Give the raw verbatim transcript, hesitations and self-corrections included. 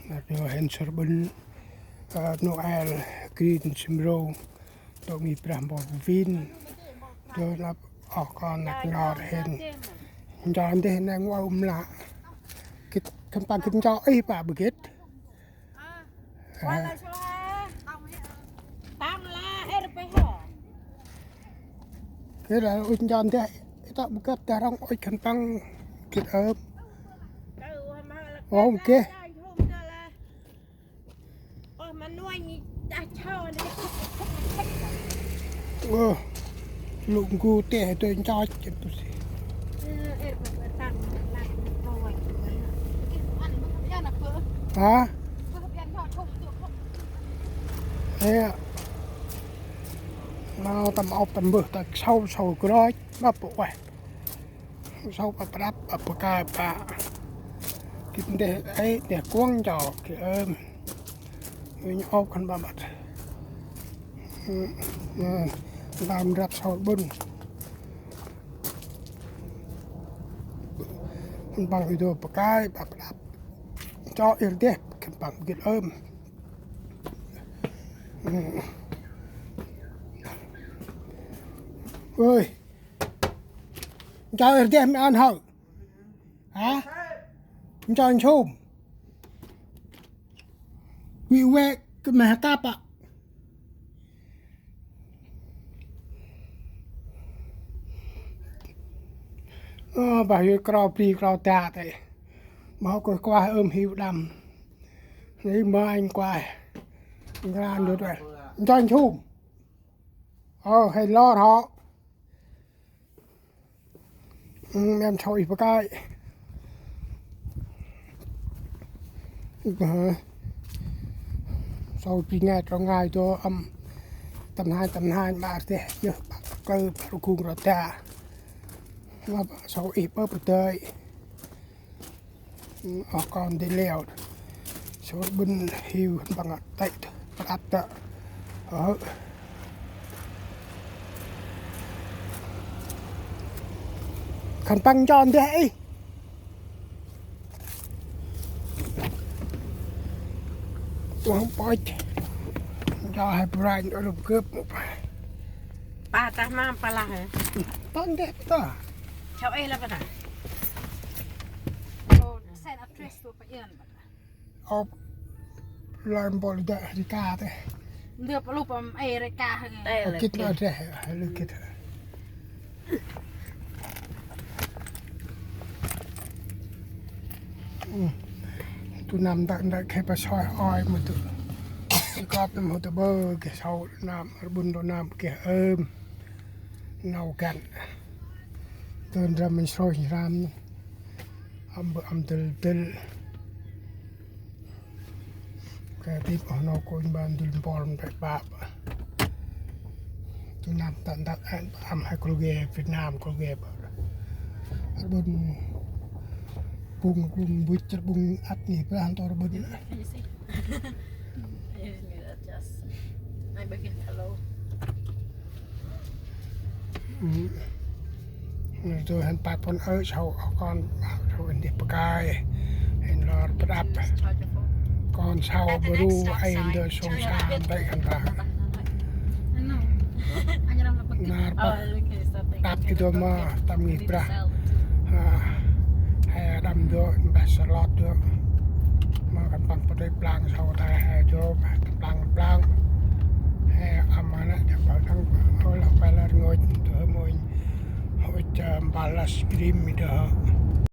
Nđa hên sŭr ƀŭn, ơ, Noel Green Simrô. Tŏ ngih Brah Mpôl Vin. Tŏ nđa oh kon nđa nor hên. Ncho ndeh nđa ngua um lă. Gĭt khân păng gĭt ncho ih pă bơ gĭt. Kơ lah ŭch ncho ndeh, ih tŏ bơ gâp dah rŏng ŭch khân păng gĭt ơm. Ôm geh. Ơ, lŭ ngu teh tui ncho chĭt tui si. Hă? Ê, nau tâm ôp tâm mbơh ta sau sau grôch, ƀăp ueh. Sau ƀăp prăp, ƀăp bơkai pă. Gĭt ndeh ê, ndeh kuŏng ncho, gĭt ơm. Ê, nho ôp khân păng ƀăt. Ơ, ơ, nau mrăp sau ƀŭn. Khân păng ê dô bơkai, ƀăp prăp. Ncho ê rdeh, khân păng gĭt ơm. Ơi. Ncho ê rdeh mê ăn hŏ. Hă? Ncho nsum. Wi we kơ meh kăp a. Ơ, bah yu krao bri krao da tê. Mâu kơ kuah ơm hiu đăm. Ni mơ anh kuah. Ngran dô tê. Ncho nsum. Ơ, hên lor hŏ. Ơ, em sau ih bơkai. Ơ, sau pi ngai trŏ ngai dô ơm. Tâm hai, tâm hai, mă rdeh, yơh, ƀă klơ, ƀă rgŭng rơda. Mă ƀă sau ih bơh bơdơi. Oh kon di leo. Sŭr ƀŭn hiu khân păng a tê prăp tơ. Ơ. Khân păng ncho ndeh ih. Uang poch. Ncho hai branh ôh lŭp gâp mŭ pa. Pa tah ma pa lah hê. Tŏ ndeh tŏ. Sau ê lah pa tah. Ôp, lai mpôl dah Rika tê. Ndơ pa lŭp ơm ê Rika hê. Ơ, gĭt nđa deh, lư gĭt. Ơ. Tu năm dak dak khe pa soi oi mơ tu. Kop năm hô tu bơ khe sau năm, rbŭn tu năm khe ơm. Nau găn. Tơn ram mĭn srôi ram. Ăm bơ ăm dâl dâl. Kê tip oh nô kônh ban dul mpôl mpe bap. Tu năm tăn tăn ăn ăm hai kôl ghe Việt Nam kôl ghe bơ. Rbŭn bung bung buch rbŭn ăt ni brah ntô rbŭn. Ê, bơh gĭt, hello. Ơ, tu hên păt pôn ơ sau kon, sau ndeh bơkai. Hên lor prăp. Kon sau bru, ê ndơ sông sa, ntê khân păng. Nar păt. Đăp kơ dô ma, tâm ngih brah. Ơ, he đăm dô, mbah sa lôt dô. Ma khân păng pơtê plang sau ta he dô, ma khân păng plang. He ăm ma nă, đăm păng, ơ, lah pa lah ngôch, dô môi. Hôi cha mbah lah skrim mi dô.